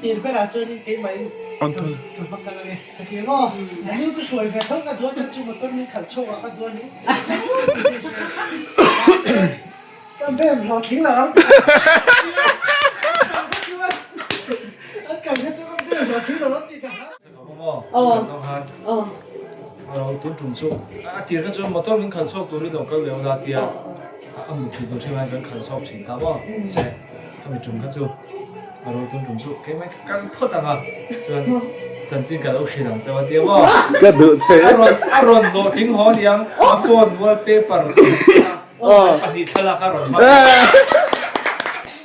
tir berah chuanin keimahin ka va kal ange ka ti maw? Nu chu hruai ve tho ka duh a chuan chu motor min khalh chhuakah ka duh a ni. Mahse ka bem hlawhtling lo ang an kal kha chu ka bem hlawhtling lo ang tih ka hlau. Tun tum chu a tir kha chuan motor min khalh chhuak turin lo kal leh ula tia a mut thih tur hrim a kan khalh chhuak thin ta maw se khami tum kha chu a ro tun tum chu keimah ka kal phawt ang a chuan chanchin ka lo hrilh ang chauh a tia maw ka duh thei a rawn a rawn hlawhtling haw niang a phone wallpaper pahnih thlalak a rawn hmang.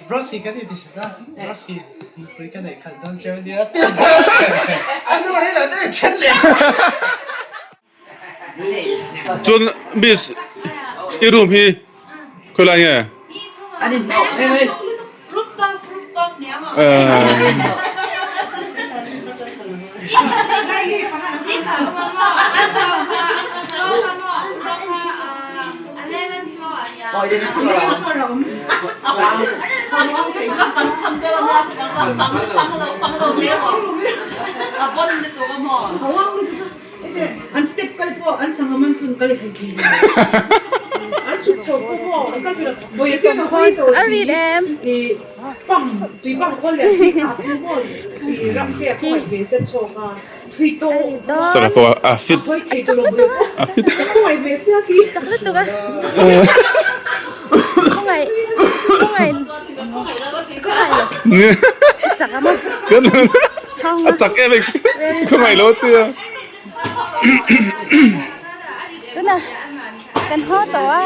Brush hi kan inti hret a, brush hi nupui ka neih khalh dawn cheu nia ti a nu hi lo deuh then leh. Chuan miss i room hi khawi lai nge? Sara pawh a fit a fit a chak em e khawngaih lo tia Tuna kan haw tawh a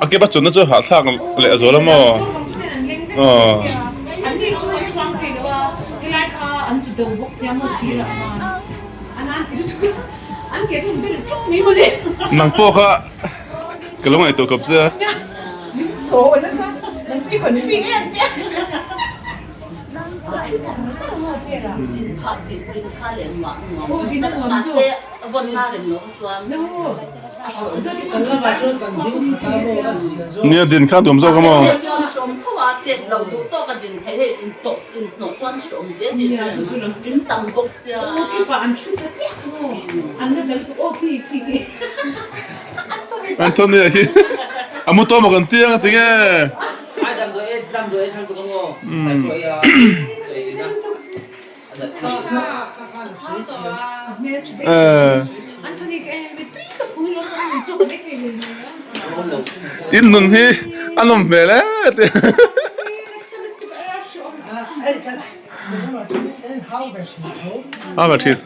A ke pa chunna chu hahthlak leh a zual a maw? Aw. Nang pawh kha ka lo ngaihtuah kawp che a. Nia din kha duam zawk a maw? Anthony a hi a mu tawh maw kan ti ang tinge? In nun hi a nawm hmel e ti. Hau ve thin.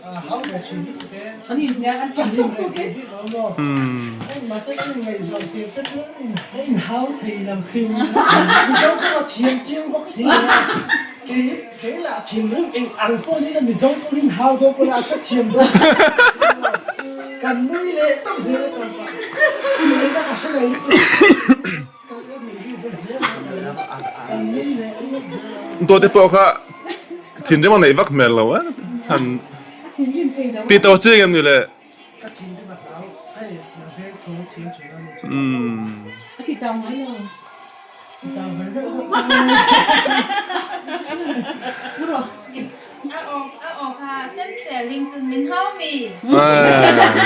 Dawt te pawh kha thinrim a neih vak hmel lo a han ti tawh chi em ni le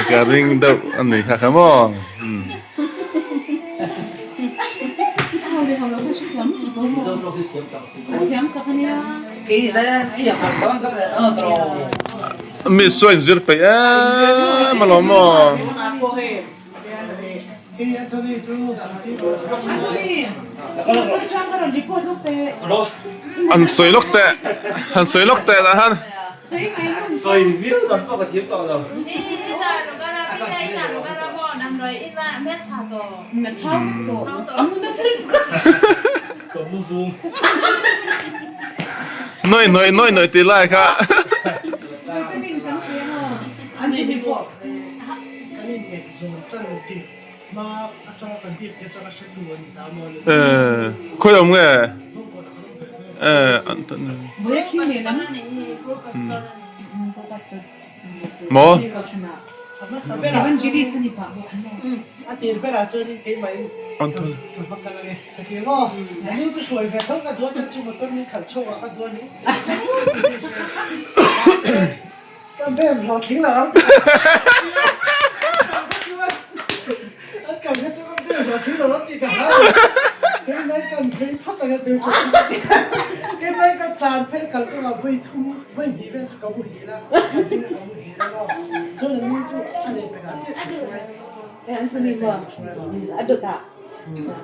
Ka ring deuh a ni kha kha maw. Mi saw inzir peih em alawm maw. An sawi lawk teh, han sawi lawk teh lah han. Noi noi noi noi tih lai kha. Khawi awm nge? Maw?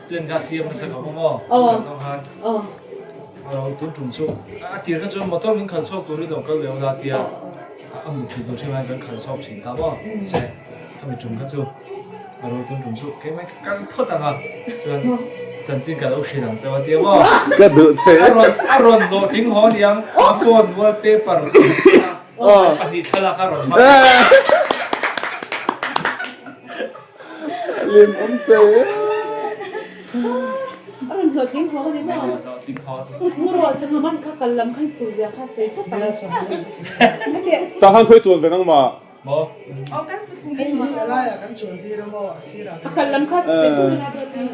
Plan kha siam nasa khawp a maw? Tun tum chu a tir kha chuan motor min khalh chhuak turin lo kal leh ula tia a mut thei tur hrim a kan khalh chhuak thin ta maw se khami tum kha chu a ro tun tum chu keimah ka kal phawt ang a chuan chanchin ka lo hrilh ang chauh a tia maw ka duh thei a rawn a rawn hlawh tling haw niang a phone wallpaper pahnih thlalak a rawn hmang Lim awm te. A rawn hlawhtling haw ni maw? Mu rawh sangha man kha kal lam khan fur zia kha sawi phawt ang. Tah khan khawi chuan ve nang ma? Maw? A kal lam kha sawi phawt ang a dawt ni.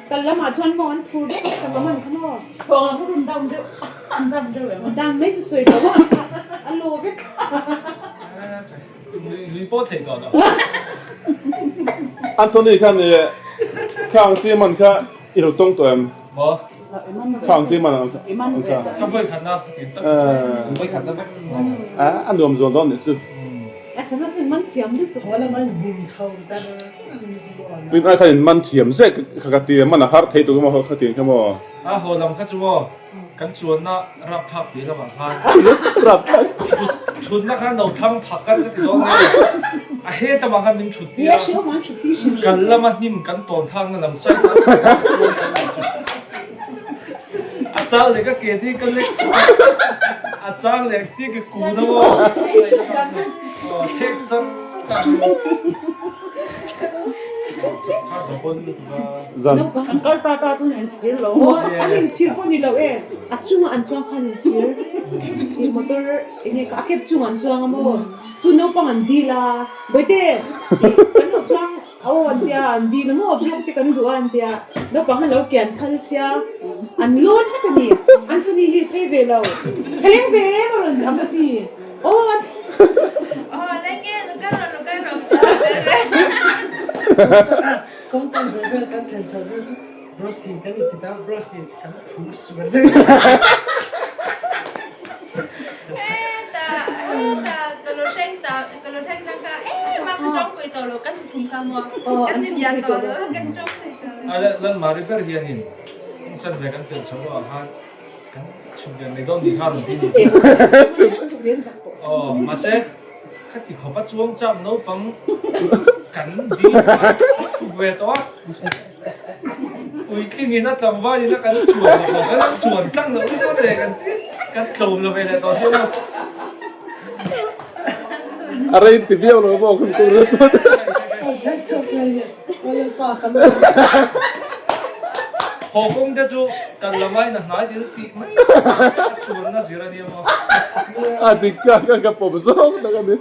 Kal lamah chuan maw an phur deuh sangha man kha maw? Thawng ang kha rawn down deuh an down deuh em? Down mai chu sawi lo a a law vek. Lui pawh theih tawh lo. Anthony khan i khang chi man kha i lo tawng tawh em? Maw? Khang chi man ang kha. Ka vawi khatna tin tak. Vawi khatna vek. A a nuam zual dawn nih chu. A changa chuan man thiam lutuk. Tun ai khan in man thiam zek kha ka ti a, man a har thei tur maw kha ti kha maw? A haw lam kha chu maw? Kan chuanna rapthlak tih lamah khan thutna khan lo thlang phak kan ka ti dawn nge a hetamah khan min thut tir a, kan lama hnim kan tawn thlakna lam side ah chuan chuan a chang leh ka ke ti ka lek chhuak a chang leh ti ka kun a maw thek char char a. Zan. An kal ta ta pawn an chhir lo. An inchhir pawh ni lo e. A chungah an chuang khan inchhir. Ih motor enge a cab chungah an chuang a maw. Chu naupang an dil a. Bawihte ih kan lo chuang aw an tia an dil a maw vlog te kan duh a an tia. Naupang khan lo kian phal sia. An lawn vek a ni. Anthony hi phei ve lo. Ka leng ve em a rawn a va ti. Aw an. Aw leng e lo kal rawh lo kal rawh. Kawng chan ve vel kan thlen chho vel chu Broskin kan inti ta, Broskin kan phur sual daih. Heta heta ka lo thleng ta ka lo thleng ta kha em a ka tawng pui tawh lo kan thum kha maw kan ni bia tawh lo kan tawng pui tawh lo. A lan mari ber hianin kawng chan ve kan pelh chho ah khan. Kan chhuk lian mai dawn ni kha rawn ti ni chu. Chhuk lian zak tawh. Aw mahse khati khawp a chuang chak naupang kan ding a chhuk ve tawh a. Puitling in a tlangval in a kan chuan lo kan lo chuan tlang loh hi chuan leh kan ti kan tlawm lo ve leh tawh sia maw. A rei ti viau lo maw khum tur ringawt. Haw kawng te chu kan la ngai na hnai dil tih mai a chuanna zir a nia maw. A dik ka ka ka pawm zawk tak a ni.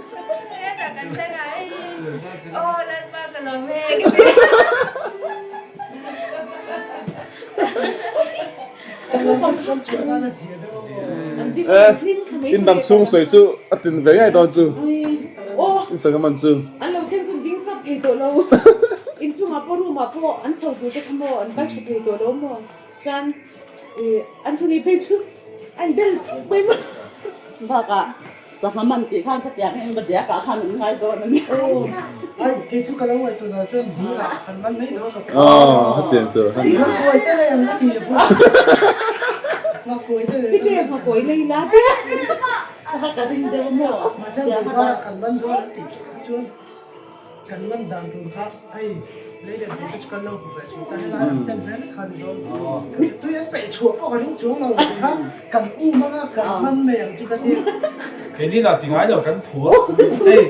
In dam chhung sawi chu a tlin ve ngei dawn chu in sangha man chu. An lo thleng chu ding chap thei tawh lo. Inchungah pawh room ah pawh an chho tur te kha maw an kal tha thei tawh lo maw. Chuan Anthony phei chu a in bel thuk mai maw. Bakah Sangha man tih khan khatiang hi engemaw diakah khan an ngai dawn a ni. Ai, kei chu ka lo ngaihtuah dan chuan dil ah kan man mai dawn lo. Aw, hetiang tur a ni. Nghakuai te leh ang ka ti a pawh. Nghakuai te leh. Hetiang nghakuai lei la te. Kha ka ring deuh maw. Mahse Bulgar ah kan man dawn an tih chuan Kan man dan tur kha hei lei let ve te chu kan lo hmu ve thin ta helai ang chen vel kha ni dawn tui an peih chhuah pawh ka ring chuang lo tih kha kan um anga kan man mai ang chu ka ti. Keini lah ti ngai lo kan phu a hei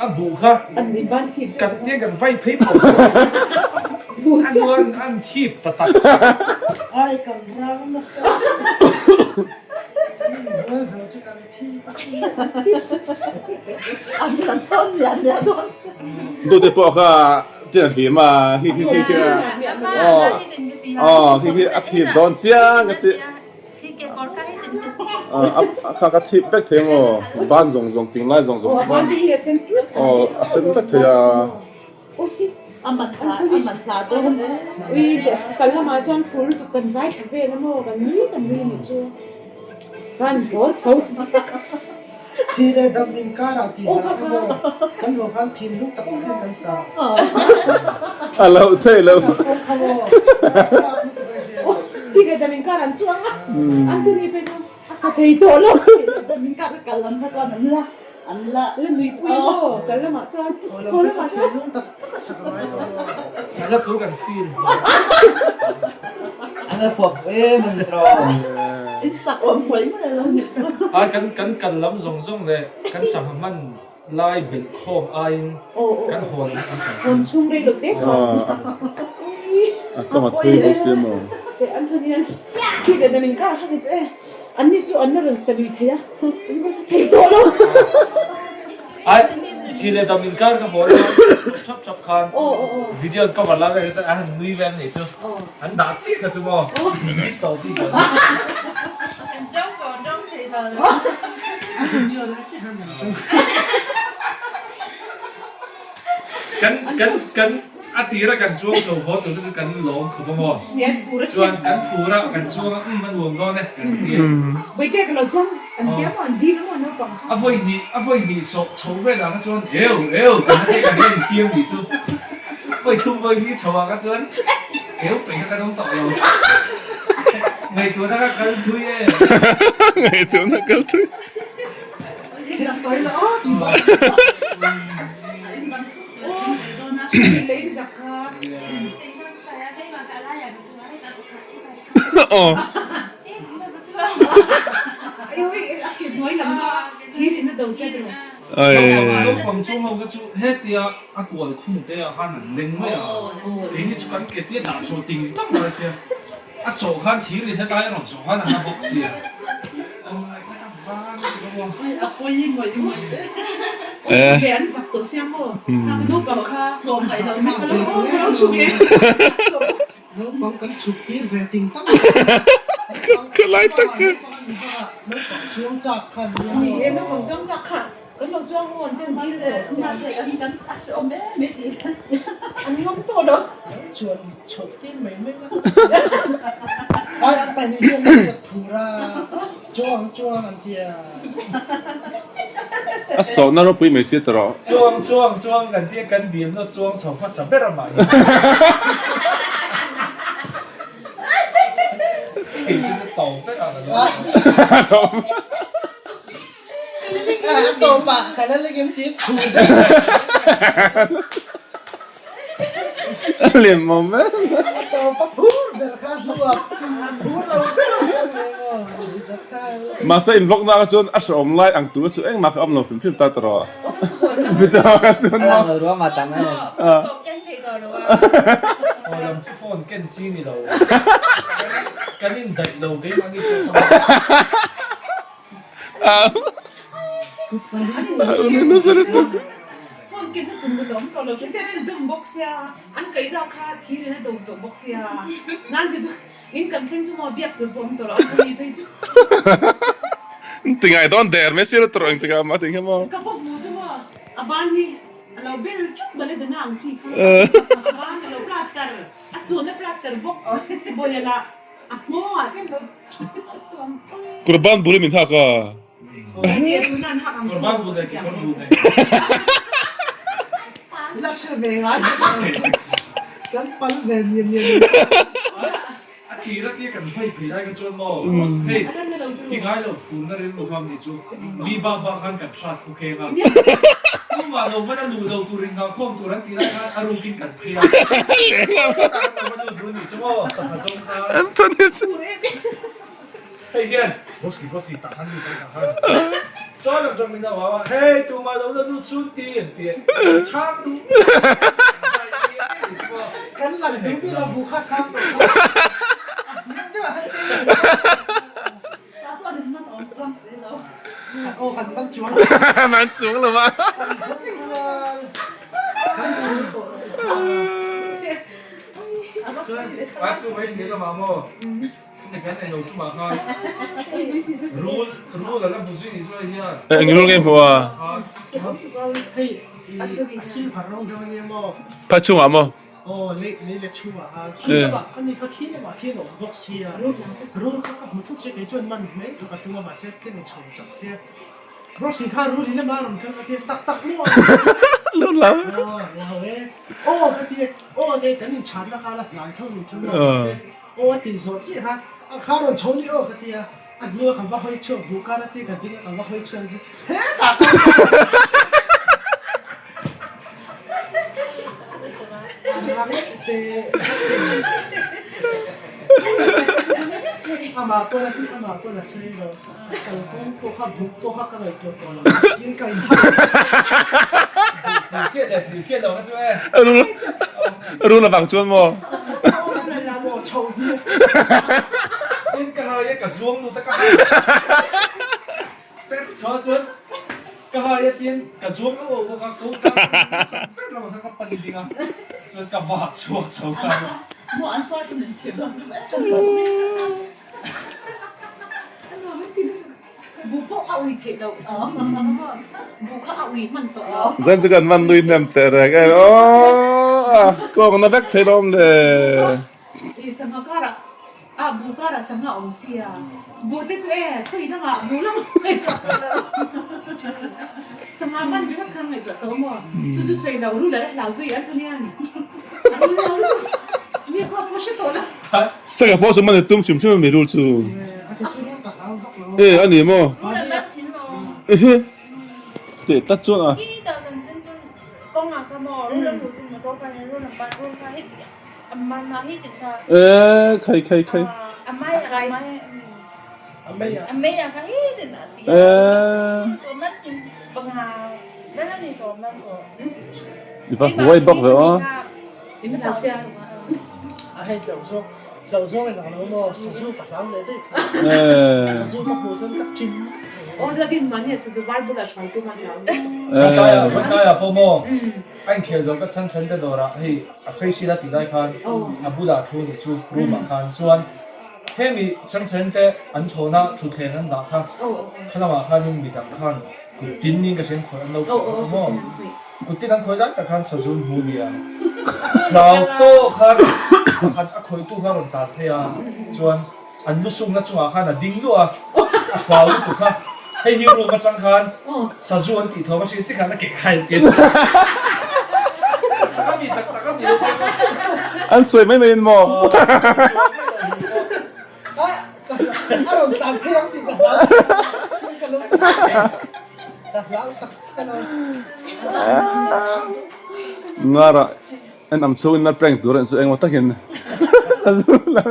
a buh kha kan tia kan vai phei pawh a nuan an thip ta tak. Ai kan rang nasa. Min bual zo chu kan. Dute pawh kha tin a hlim a hi hi hi khi aw aw hi hi a thip dawn chiang a ti a kha ka thip vek thei maw ban zawng zawng ting lai zawng zawng aw a sen vek thei a. A man hla a man hla dawn e. Ui kal lamah chuan fur lutuk kan zai thla vel a maw kan nui kan nui nih chu kan haw chho Thi leh dam inkarah tih hla kha maw kan haw khan thinlung tak takin kan sa. A loh theih loh. Thi leh dam inkar an chuang a Anthony pawh chuan a sa thei tawh lo. Thi leh dam inkar kal lam kha chuan an la An la la nuipui maw kal lamah chuan haw lamah chuan thinlung tak tak a sak ngai tawh lo. An la thu kan feel hle. An la phuah fuh em a ni tawh. In sak awm huai mai a lo ni. Ai kan kan kal lam zawng zawng leh kan sangha hman lai belh khawm aiin kan hawn an chang. Hawn chhung rei lo te kha. A kawng a thui bawk si maw. Anthony an khi leh dan inkar a hak hi chu e. An ni chu an la rawn salui thei a, an rawn sa thei tawh lo. Ai, thi leh dam inkar ka haw lo thap thap khan video an cover lai vel kha chuan an han nui vel anih chu, an dah chiah kha chu maw nui tawh bik lo. An tawng pawh tawng thei tawh lo. A video lai chiah khan an tawng. Kan kan kan a tira kan chuang chho haw tur te chu kan lawm khawp a maw? Chuan kan phur a kan chuang a umm a nuam dawn e kan ti a. Bawihte ka lo chuang an tia maw an dil a maw naupang kha. A vawi hnih a vawi hnih sawh chho velah kha chuan eu eu kan la kan la infiam nih chu. Vawi thum vawi hnih chho ah kha chuan eu peih kha kan awm tawh lo. Ngaihtuahna kha kal thui e. Ngaihtuahna kal thui. Naupang chu ho kha chu hetia a kual khung te ah khan an leng mai a, keini chu kan ke tia dah chhuah ting tak mai sia, a sawh khan thir in hetlai a rawn sawh khan a na bawk sia. Naupang kan chhuk tir ve ting tak Ka lai tak e. Naupang chuang chak khan Ni e naupang chuang chak khan kan lo chuang aw an ten dil tawh sia an ngam tawh lo. Chuan chhoh tir mai mai la. Ai an pahnih hian an kut phur a chuang chuang an tia. A sawhna ropui mai sia tawh rawh. Chuang chuang chuang kan tia kan dilna chuang chho hmasa ber a mah hi. Kei te chu tawp vek ang alo. A tawpah ka la lengem tih thu daih. A lem awm e. A tawp a phur ber kha hnuah a phur lo ber kha ni emaw ni zat kha. Mahse in vlog na kha chuan a hrehawm lai ang tur chu engmah kha awm lo hrim hrim ta tawh. Video kha chuan A lang lo ruam a tam em. Tawp ken thei tawh lo a. Aw lam chu phone ken chi ni lo. Kan in daih lo keimahni pawh kha. Phone ken na tum ka awm tawh lo chuan te an dum bawk sia an kaih zau kha thir in a do tawh bawk sia nan ti in kan thleng chu maw biak tur pawh awm tawh lo a chumi phei chu. Ti ngai dawn der mai sir tawh engtik ah mah ti kha maw. Ka va hmu chu maw a ban hi a lo bel chuk bal e dana ang chi kha a ban a lo plaster a chuan a plaster bawk bawlh lah a nghawng ah te lo Kurban bul in min hak a. Kurban bul leh kekawr bul nen. La hre ve ngai kan pal ve miam miam. A tir a tia kan phei phei lai kha chuan maw hei ti ngai lo phurna rilru kha ni chu mi bak bak khan kan hrat khu kheng a tumah lo van a luh lo tur in nghahkhawm tur an tih lai khan a rukin kan phei a hetah kan lo va lut ru ni chu maw sangha zawng khan hei hian Broski Broski tah khan lut ang tah khan sawi lam tang min a vau a hei tumah lo la lut sun ti an ti a chhang duh Kan lang duh mi lo bu kha sang tawh kha a hniam deuh a han te Aw kan man chuang lo Man chuang lo a. Kan zawng rual kan rul tawh chuan A chu mai ni lamah maw ni kan eng lo chungah khan rul rul a la hmu zui ni chu hei hian. Eng rul nge hmu a? Hei a silver rawng deuh ania maw? Phai chungah maw? Aw lei lei leh chhungah khan khi lamah ani kha khi lamah khian a awm bawk sia rul kha ka hmu thut sia kei chuan man mai chu ka tum a mahse ka ni chho chak sia Rosy kha rul in lamah a rawn kal a tia tak tak maw Lo lau Aw lau e aw ka ti aw nei kan inchhanna kha la hlai tho ni chu maw mahse aw a tih zawh chiah kha a kha rawn chho ni aw ka tia a hnua ka va hawi chhuak buh kar a tia ka ding a ka va hawi chhuak hetah Amah pawn a amah pawn a sawi lo. Kalkawng pawh kha buk pawh kha ka ngaihtuah tawh lo. Tin ka inhau. Chil chhiat leh chil chhiat lo kha chu e. Rul avang chuan maw? Maw chho hi. Tin ka hai e ka zuang lut a ka hai. Per chho chuan ka hai a tin ka zuang auh auh bawk a ko ka sak ber lamah khan ka pan ding a chuan ka vak chhuak chho kha a. Maw an fa chu min chhiat dawn chu Bu pawh a ui theih loh bu kha a ui hman tawh lo. Zan chu kan man nui hnem teh reng e aw kawng na vek thei lawm le. Sangha karah A bu karah sangha awm sia. Bu te chu e khawi dangah bu lam ngaihtuah tawh lo. Sangha man ringawt khan ngaihtuah tawh maw? Chu chu sawi lo ruler a hlau zui an thaw nia ni. A rul lo rul mi khua pawh hre tawh lo. Sangha pawh chu man i tum hrim hrim a mi rul chu. E a ni maw? Rul a man thin maw? Ehe teh tlat chuan a. Khi dah kan sen chuan kawngah kha maw rul a hmuh chu motor khan rul a ban rul kha heti Eee khai khai khai. Eee. I va huai bawk ve aw. Eee. A inkhel zo ka chhan chhan te dawrah hei a face ila tih lai khan a bulah thu nih chu room ah khan chuan hemi chhan chhan te an thawhna thutthleng an dah kha khalamah khanin midang khan kut tin niin ka hriat khawih an lo khawih bawk a maw kut tin an khawih lai tak khan sazun hmu nia hlau tawh khan pakhat a khawihtu kha a rawn tlan phei a chuan an lu sukna chungah khan a ding luah a a hlau lutuk kha hei hi room atang khan sazu an tih thawm a hriat chiah khan a keh khai a ti tak a mi tak tak a mi An sawi mai mai in maw? A rawn tlan phei ang tih ka hlau ka lo ka hlau tak tak a lo. Ngara en am chhungin la prank tur chu engmaw takin a zu la.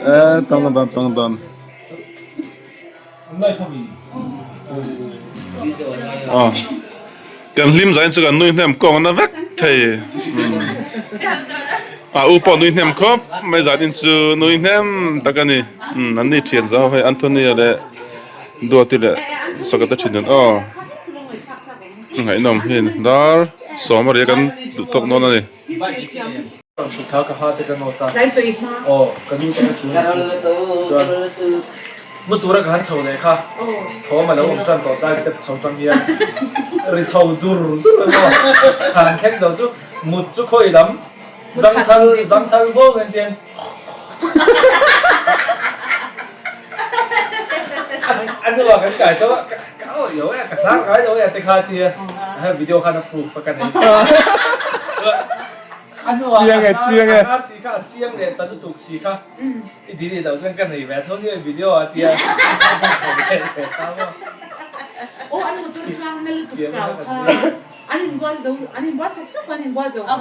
Eh tang dan tang dan. Aw kan hlim zain chu kan nui hnem kawng na vek thei a u pawh nui hnem khawp mai zan in chu nui hnem tak a ni an ni thian zau hei Anthony a leh Duati leh Sakata thin an aw ngaihnawm hi dar sawm a ria kan duh tawk dawn a ni. Mu tura ka han chho leh kha thawm a lo awm tan tawh tlai step chho tang hian ri chho dur dur a maw han thleng zo chu mut chu khawi lam zangthal zangthal vawng en tian a hnua kan kai tawh a ka awih lo e ka hnar ngai lo e te kha tia video khan a proof a ka nei a hnua Chiang e, chiang e. a hnar tih kha a chiang leh ta lutuk si kha I dili loh chuan ka nei ve tho nia video a tia Aw an motor chuang na lutuk chau kha an inbual zo an inbual sawk sawk an inbual zo kha aw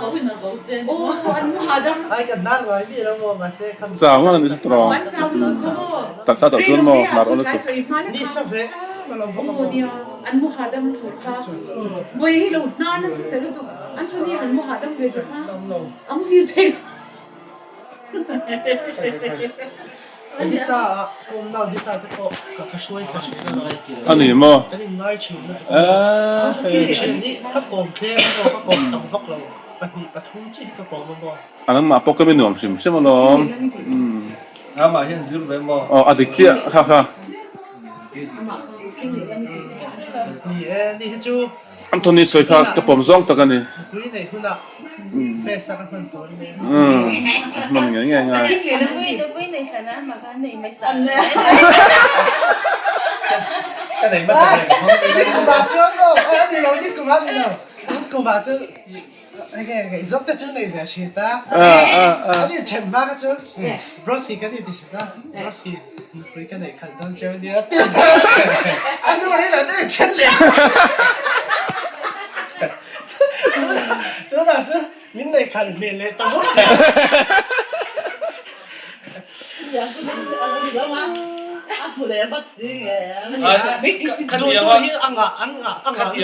an mu hahdam Ai kan hnar ngai mi lo maw mahse kham Chau ngang ni chu tawng an chau sawk kha maw taksa chauh chuan maw hnar awl lutuk ni sa ve em a lo bawk a maw nia an mu hahdam tur kha vawi hi lo hnar nasa ta lutuk Anthony an mu hahdam ve tur kha a muhil thei lo. A ni maw? A nangmah pawh ka mi nuam hrim hrim alawm. Aw a dik chiah kha kha. Anthony sawi kha ka pawm zawng tak a ni. Hman ngei ngei ngai.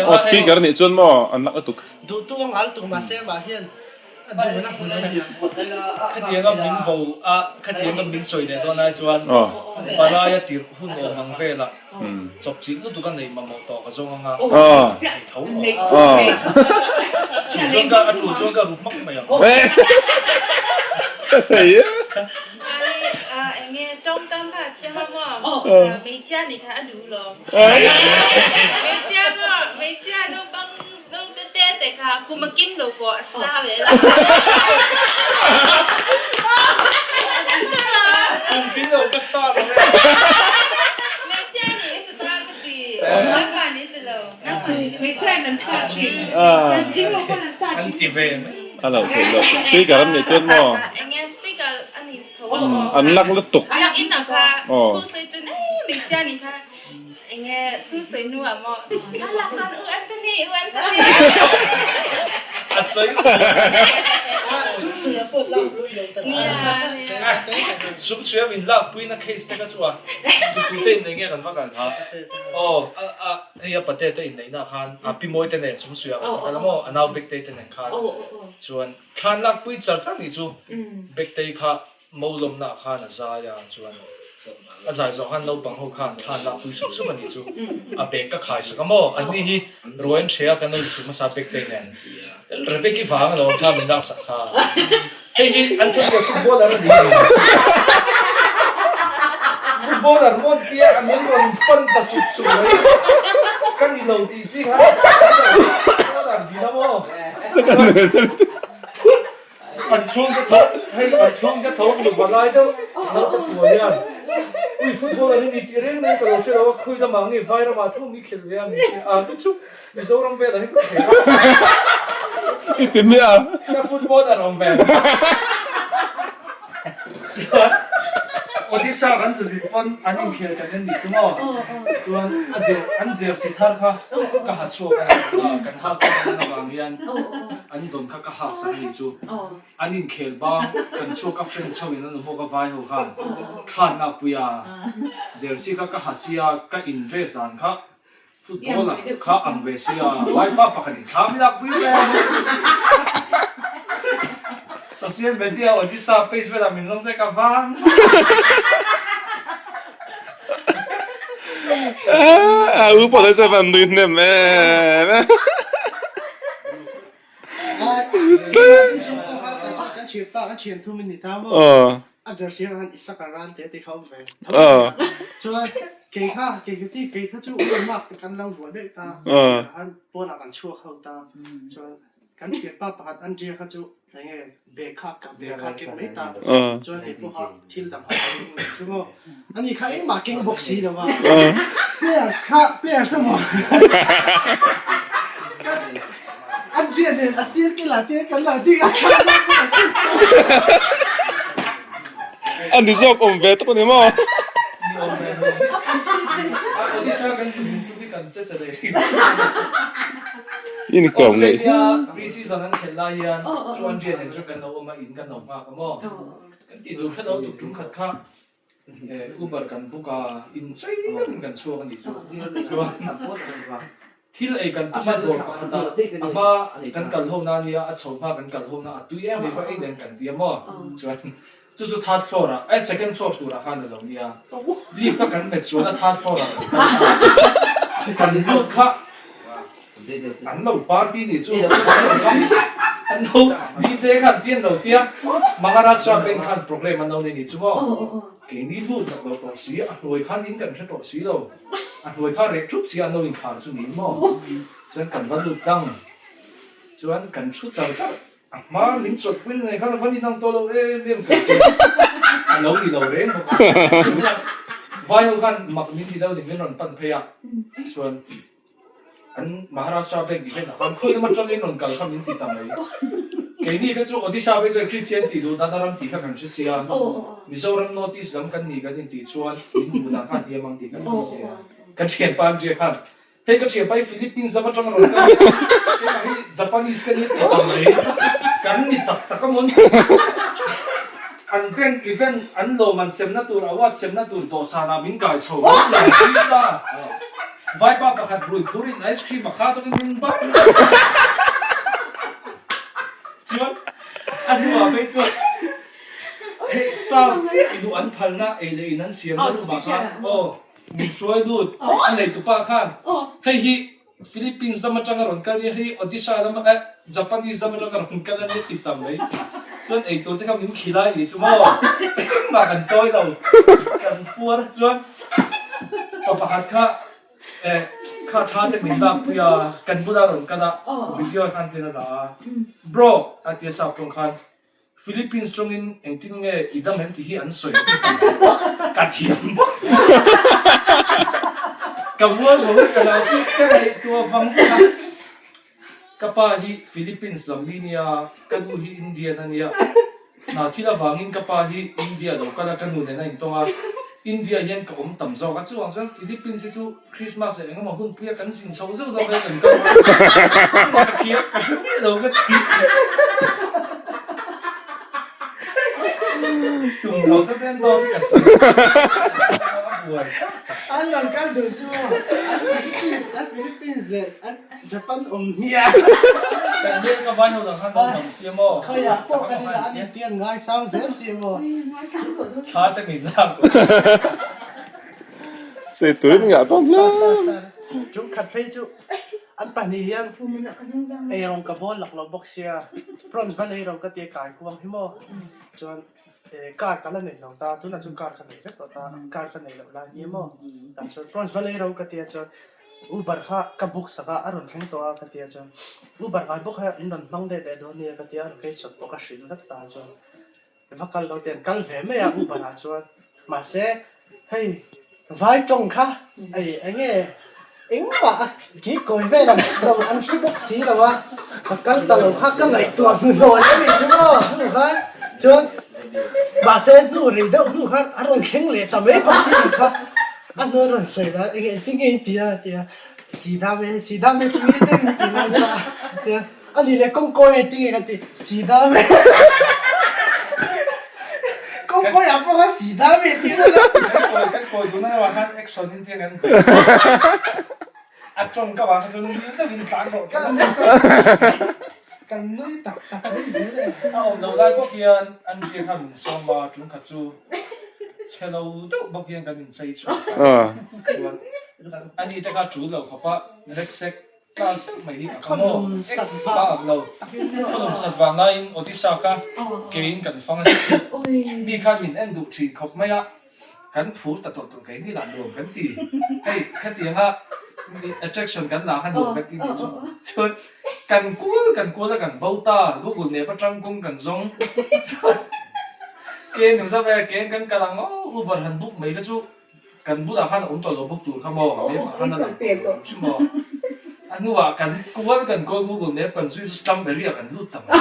Aw speaker nih chuan maw an lak lutuk. Khatianga min vo a, khatianga min sawi leh dawn ai chuan Palai a tirh hun awm ang velah chawp chilh lutuk a neih mamawh tawh ka zawng anga thei tho maw. Chu chuan ka a tul chuan ka ru hmak mai ang. Ka thei e. Enge tawngkam kha a chhiang a maw? Hmeichhia nih kha a duh lo. Hmeichhia maw? Hmeichhia naupang Nung te te te kha kum a kim lo pawh a star ve la. Kum kim lo ka star lo e. Hmeichhia nih i star ka ti. Nangmah nih ti lo. Nangmah nih Hmeichhia in an star thin. Kim lo pawn an star thin. An ti ve mai. A lo theih loh. Speaker an nih chuan maw? Enge speaker a nih tho. An lak lutuk. Lak in ah kha thu sawi chu nei hmeichhia nih kha. Enge thu sawi hnu ah maw a lak dan U Anthony U Anthony. A sawi Sum suia min lak pui na case te kha chu a tu te in nei nge kan va kal kha aw a a hei a pate te in neih na khan a pi mawi te nen sum suia kan va kal a maw a nau bek te te nen khan chuan thlan lak pui char char ni chu bek te kha Maulawmna ah khan a zai a, chuan a zai zawh khan naupang ho khan thlan lak pui sup sup a nih chu. A bag ka khai sak a maw? Anni hi ruai an hre a, kan lo inchhuk hmasa bag te nen. Rebecca-i vang alawm thla min lak sak kha. Hei hi an thawmhnaw footballer a ni a ni. Footballer maw an tia a min rawn pan ta sup sup mai. Ka ni lo tih chi khan footballer din a maw? An chhungte tho, hei an chhungte tho nu va lai deuh naute puan hian. Ui footballer hi ni tih reng reng ka lo hre lo a, khawi lamah nge vai ramah tho mi khelh ve a min hria a, ni chu Mizoram velah hi ka khel a. I ti miah a. Ka footballer awm ve. Chuan Odisha kan zu zin pawn an inkhel kan en nih chu maw? Chuan a jer an jersey thar kha ka ha chhuak a ni a, kan hak pawn an avang hian an dawn kha ka hak sak a nih chu. An inkhel bang kan chhuak a friends ho in an hawk a vai ho khan thlan lakpui a, jersey kha ka ha sia ka in dress dan kha Football ah kha ang ve sia, vaipa pakhat in thlam i lakpui ve a. Social media Odisha page velah min zawng che ka vang. A u pawh chu van nui hnem em. Andrea nen a sir kil ah te kan lo ding a. A ni zawk awm ve tawp a ni maw? Ni awm ve lo. Odisha kan zu zin tum hi kan che che leh hrim. Inkawm ngei. Australia pre-season an khelh lai hian chu Andrea nen chuan kan lo awm a, in kan lo nghak a maw? Kan tih tur kha lo tuk tum khat kha Uber kan book a, inchei deuhin kan chhuak a nih chu. Chuan thil ei kan tum a dawr pakhat a, a hma kan kal ho na nia, a chho hma kan kal ho na a tui em mai va ei nen kan ti a maw? Chuan chu chu third floor ah, eh second floor turah khan a lo nia, lift kha kan hmet sual a third floor ah kan kal a, kan lut kha An lo party nih chu an lo DJ khan ti an lo tia Maharashtra bank khan program an lo nei nih chu maw keini lut nak lo tawh si a hnuai khan in kan hre tawh si lo a hnuai kha reh thup si an lo inkhar chu niin maw chuan kan va lut tlang chuan kan thu char char a hma min chawlh pui na nei khan a va inang tawh lo em em kan ti a lo ni lo reng bawk a vai ho khan mak min ti deuh ni min rawn pan phei a chuan. An Maharashtra bank tih hian a khan khawi lama tangin rawn kal kha min ti ta mai. Keini kha chu Odisha phei chuan Christian tih duh dan a ram tih kha kan hre sia. Mizoram North East lam kan ni kan intih chuan min hmuh dan kha a hniam ang tih kan hre sia. Ka thianpa Andrea khan, Hei ka thianpa hi Philippines lam atang rawn kal a, keimah hi Japanese ka ni a ti ta mai. Kan ni tak tak a mawn. An bank event an lawm an semna tur award semna tur dawhsanah min kai chho min lang pui ta. Vaipa pakhat rui phur in ice cream a kha tawkin min bak chuan a hnuah phei chuan hei staff chiah luh an phalna ei leh in an siamna room ah khan aw min hruai lut a neitupa khan hei hi Philippines lam atanga rawn kal nia hei Odisha lam eh Japanese lam atanga rawn kal ania ti tam mai chuan eitur te kha min khilai nih chu maw engmah kan chawi lo kan puar chuan pa pakhat kha eh kha tha te min lak pui a kan bula rawn kal a video khan tin a la a bro a tia sap tawng khan Philippines tawngin engtin nge i dam em tih hi an sawi ka thiam bawk si ka mual ho ka lo si ka ngaihtuah vang vang a ka pa hi Philippines lam mi nia ka nu hi Indian a nia hna thil avangin ka pa hi India lo kal a ka nu nen a intawng a India hian ka awm tam zawk a chuvang chuan Philippines hi chu Christmas leh engemaw hun puia kan zin chho zeuh zeuh mai kan kal a, ka thiam ka hre miah lo ka ti tum lo ta ten dawn ka sawi a buai An rawn kal dun chu an Philippines an Philippines leh an Japan awm hmiah. Kan hmel ka vai ho dang khan lo dang si maw. Khawiah pawh kan ila an intian ngaisang zel si maw. Thla te min lak. Sei turin ngah dawn hle. Tum khat phei chu an pahnih hian eirawng ka bawl lak lo bawk sia prawns va lei ro ka tia kai kuang hi maw chuan car ka la nei lo ta tunah chuan car ka nei vek tawh ta car ka nei loh lai ni maw tah chuan prawns va lei ro ka tia chuan Uber kha ka book sak a a rawn thleng tawh a ka tia chuan Uber ngai bawk kha in rawn hmang daih daih dawn nia ka tia a location pawh ka hrilh vek ta chuan. Va kal lo ten kal ve mai a Uber ah chuan mahse Hei vai tawng kha ei enge engmah a ki kawi vel ang lo an hre bawk si lo a, ka kal ta lo kha ka ngaihtuah hnu hlawl a nih chu maw hnu khan chuan mahse hnu rei deuh hnu khan a rawn thleng leh ta mai bawk si kha a hnu a rawn sawi dan enge engtin nge in ti a a ti a Sidame Sidame chu mi deuh in ti ngai ta chuan A ni leh kawngkawi a ti nge kan ti Sidame Kawngkawi ah pawh khan Sidame tih a la Kan kawi kan kawi dun a erawh khan action in tiang kan kawi a tawng ka vang kha chuan nui deuh in tlan rawh kan Kan nui tak tak mai zel e. A awm loh lai bawk hian an hria khan min sawm a tum khat chu chhe lo deuh bawk hian kan inchei chhuak a chuan ani te kha tul lo khawp a rek sek Tlan seuh mai hi a kha maw? Ka ak lo. Khaw lum sat vang laiin Odisha kha keiin kan fang a ni chu. Mi khan min en duh thin khawp mai a, kan phur ta tawh tur keini lah nuam kan ti. Hei khatianga attraction kan lah kha nuam kan ti nih chu. Chuan kan kual kan kual a kan bo ta, Google map atang kawng kan zawng. Chuan ke min zauh e, ke kan kal ang aw Uber han book mai kha chu. Kan bulah khan a awm tawh lo bawk tur kha maw? Map ah khan a lang tawh lo hrim maw? A hnuah kan kual kan kual Google Map kan zui chu slum area kan lut ta mai.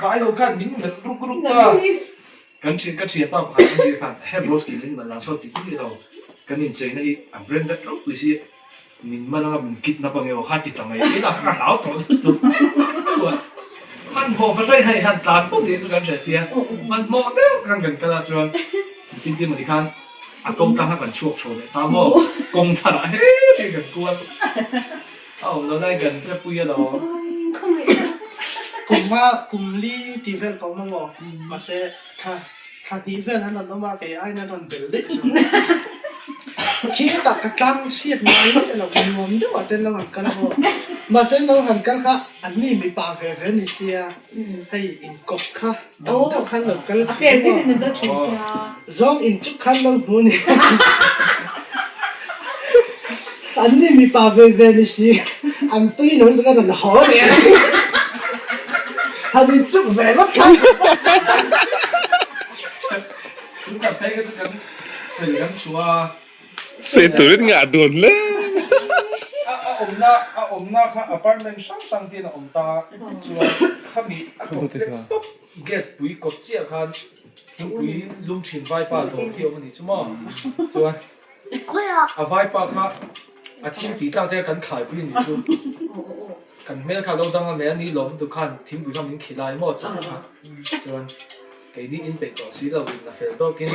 Vai ho khan min melh ruk ruk a, kan thian ka thianpa pakhat kan thian khan he broski min melh lah chuan ti ni lo kan incheina hi a branded ropui si min man anga min kidnap ange aw kha ti ta mai ila ka hlau tawh lutuk hmanhmawh fahraih hei han tlan pawp ding chu kan hre sia hmanhmawh deuh khan kan kal a chuan tin tin mawni khan a ko tlang kha kan chhuak chho leh ta maw kawng thar ah heti kan kual a awm lo lai kan che pui alawm. Kum a kum li tih vel ka awm a maw mahse thla Thla hnih vel an rawn awm a, kei aiin an rawn bel daih zawk. Khi hetah ka tlang hriat ngai miah lo, nuam deuh ah te an lo han kal a maw. Mahse an lo han kal kha an mi mipa ve ve ni sia, hei inkawp kha tam deuh khan lo kal thin a maw. Zawng inchuk khan lo hmu ni. An mi mipa ve ve ni si, an tui lo lutuk a rawn haw leh a. Han inchuk ve vak khan. Chu kan phei kha chu kan fel kan chhuah a. Sei turin ngah dun hle. A awmna a awmna kha apartment hrang hrang te in a awm ta chuan khami a complex tawp gate pui kawt chiah khan thingpui lum thin vaipa dawr hi a awm a ni chu maw chuan A vaipa kha a thil tih tlak te kan khaipui a nih chu. Kan hmel kha lo dang a nei a ni lawm tu khan thingpui kha min khilai maw chak kha. Chuan keini in peih tawh si lo in a fel tawkin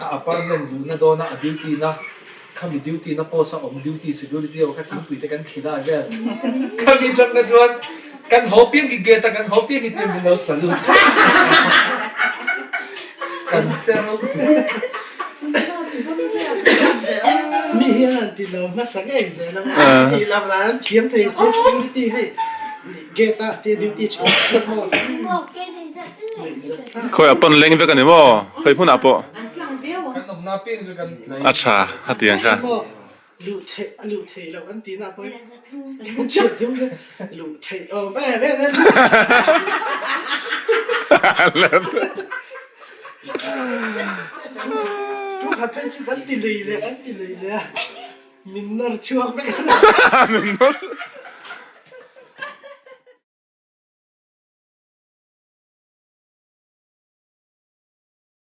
a apartment luhna dawna a duty na khami duty na post a awm duty security ho kha thingpui te kan khilai vel. Khami atang kha chuan kan haw piang hi gate a kan haw piang hi tia min lo salute. Kan che ropui. Mi hian an ti lo hmasa ngei zel a, an tih loh lah an thiam thei si security hei gate ah te duty thin si maw. Khawi ah pawn leng vek a ni maw? Khawi hmunah pawh. Kan awmna piang chu kan tlai. A tha a ti ang kha. Luh theih a luh theih loh an tihna pawh hi chhiat chung chu luh theih awm em em em. Tu khat phei chu kan ti lui leh kan ti lui leh a min nawr chhuak vek a. Min nawr chhuak.